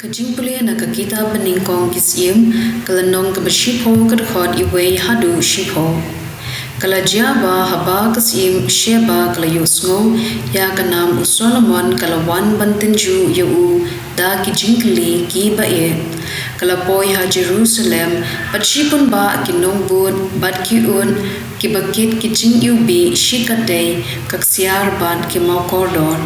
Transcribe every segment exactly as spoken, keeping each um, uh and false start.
Ka jingpule na ka kitab Banyngkong ki Syiem, ka lynnong kaba shiphew, ka dkhot wei haduh shiphew. Ka la jia ba haba ka Syiem Sheba ka la ïohsngew ïa ka nam u Solomon, ka la wan ban tynjuh ïa u da ki jingkylli kiba ïeit. Ka la poi ha Jerusalem, bad shibun bah ki nongbud bad ki ut kiba kit ki jingiwbih shikatdei ka ksiar bad ki mawkordor.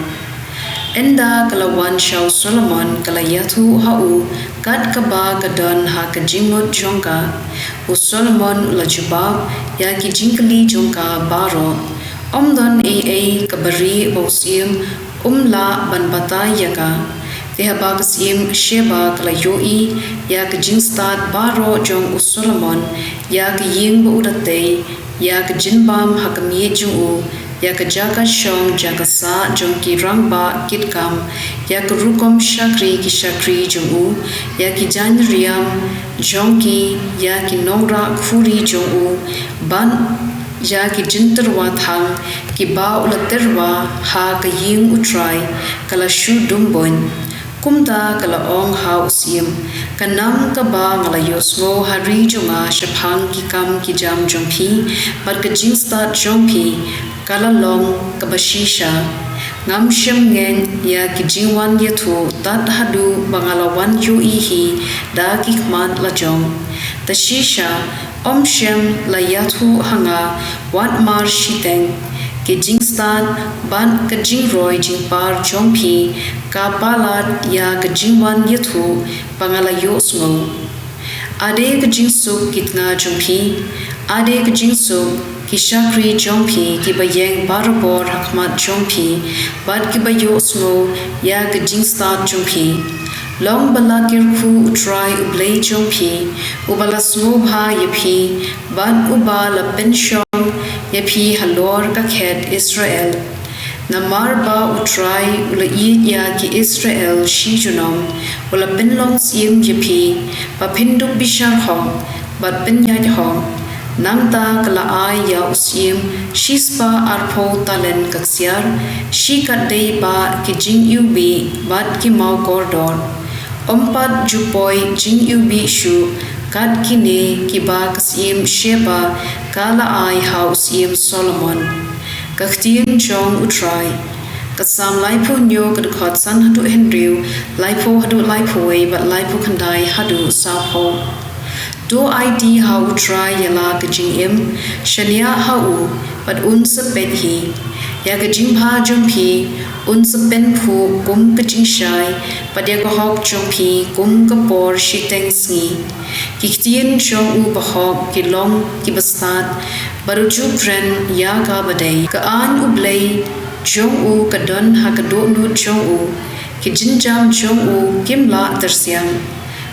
Ynda ka la wan sha u Solomon, ka la ïathuh ha u kat kaba ka don ha ka jingmut jong ka. U Solomon u la jubab ïa ki jingkylli jong ka baroh. Ym don ei ei kaba rieh ba u Syiem um lah ban batai ïa ka. Te haba ka Syiem Sheba ka la ïohi ïa ka jingstad baroh jong u Solomon, ïa ka ïing ba u la tei, ïa ka jingbam ha ka miej jong u, ïa ka jaka shong jaka sah jong ki rangbah kitkam, ïa ka rukom shakri ki shakri jong u, ïa ki jaiñriam jong ki, ïa ki nongrah khuri jong u, bad ïa ki jingtyrwa thang kiba u la tyrwa ha ka ïing U Trai, ka la shu dum buiñ. Kumta ka la ong ha u Syiem, ka nam kaba nga la ïohsngew ha ri jong nga shaphang ki kam ki jam jong phi bad ka jingstad jong phi, ka la long kaba shisha. Ngam shym ngeit ïa ki jingwan ïathuh tad haduh ba nga la wan ïohi hi da ki khmat la jong. Te shisha, ym shym la ïathuh ha nga wat mar shiteng. Ki jingstad bad ka jingroi jingpar jong phi ka palat ïa ka jingwan ïathuh ba nga la ïohsngew. Ade ka jingsuk ki tnga jong phi, ade ka jingsuk ki shakri jong phi kiba ïeng barabor ha khmat jong phi bad kiba ïohsngew ïa ka jingstad jong phi. Long ba la kyrkhu U Trai U Blei jong phi, uba la sngewbha ïa phi bad uba la pynshong ïa phi halor ka khet Israel. Namar ba U Trai u la ïeit ïa ki Israel shi junom, u la pynlong syiem ïa phi ba phin dup bishar hok bad pynïaid hok. Nangta ka la ai ïa u Syiem shispah arphew talent ka ksiar, shikatdei bah ki jingiwbih bad ki mawkordor. Ym pat ju poi jingiwbih shuh kat kine kiba ka Syiem Sheba ka la ai ha u Syiem Solomon. Ka ktien jong U Trai. Ka Salm laiphew hynñiew, ka dkhot san haduh hynriew, laiphew haduh laiphew wei bad laiphew khyndai haduh sawphew. To aiti ha U Trai ïa la ka jingim, shaniah ha u bad un sa peit hi. Ïa ka jingbha jong phi un sa pynphuh kum ka jingshai, bad ïa ka hok jong phi kum ka por shiteng sngi. Ki ktien jong u bahok ki long kiba stad, bad u ju kren ïa kaba dei. Ka aiñ U Blei jong u ka don ha ka dohnud jong u, ki jingïam jong u kim lah tyrsiang.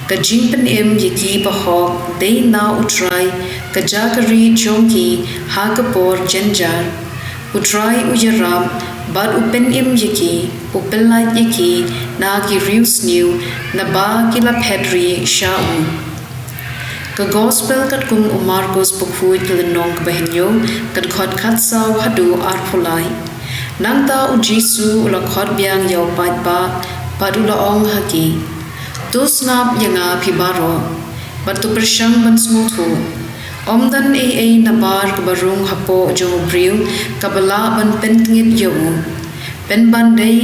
Ka jingpynim ïa ki bahok dei na U Trai, ka jaka rieh jong ki ha ka por jynjar. U Trai u ïarap bad u pynim ïa ki, u pyllait ïa ki na ki riewsniew, naba ki la phet rieh sha u. Ka Gospel katkum u Markos bakhuid, ka lynnong kaba hynñiew, ka dkhot khatsaw haduh arphew lai. Nangta U Jisu u la khot biang ïa u paidbah bad u la ong ha ki, To sngap ïa nga phi baroh, bad to pyrshang ban sngewthuh. Ym don ei ei nabar kaba rung hapoh jong u briew kaba lah ban pyntngit ïa u. Pynban dei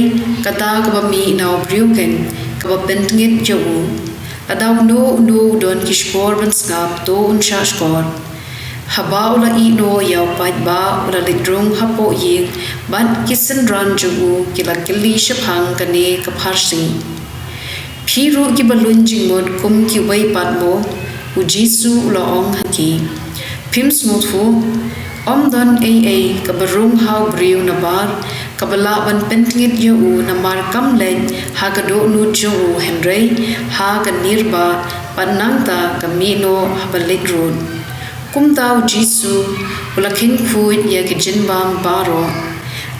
kata kaba mih na u briew keiñ kaba pyntngit ïa u. Lada uno uno u don ki shkor ban sngap, to un shah shkor. Haba u la ïehnoh ïa u paidbah, u la leit rung hapoh ïing bad ki synran jong u ki la kylli shaphang kane ka pharshi. Phi ruh kiba luiñ jingmut kum kiwei pat mo? U Jisu u la ong ha ki, Phim sngewthuh? Ym don ei ei kaba rung ha u briew nabar kaba lah ban pyntngit ïa u, namar kam leit ha ka dohnud jong u, hynrei ha ka nirba, bad nangta ka mih noh haba leit rud. Kumta U Jisu u la kheiñ khuid ïa ki jingbam baroh.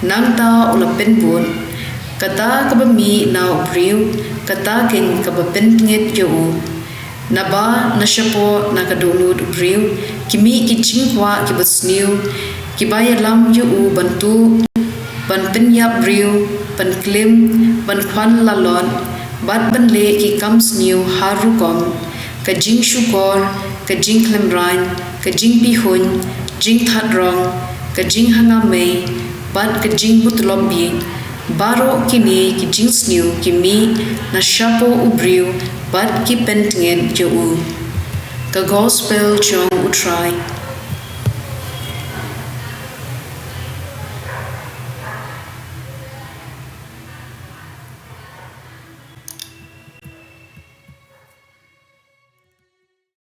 Nangta u la pynbud, Kata kaba mih na u briew, kata keiñ kaba pyntngit ïa u. Naba na shapoh na ka dohnud u briew ki mih ki jingkwah kiba sniew, kiba ïalam ïa u ban tuh, ban pynïap briew, ban klim, ban khwan lalot, bad ban leh ki kam sniew har rukom: ka jingshukor, ka jingklemrain, ka jingpihuin, jingthadrang, ka jinghanga mei, bad ka jingbutlop bieit: baroh kine ki jingsniew ki mih na shapoh u briew, bad ki pyntnget ïa u. Ka Gospel jong U Trai.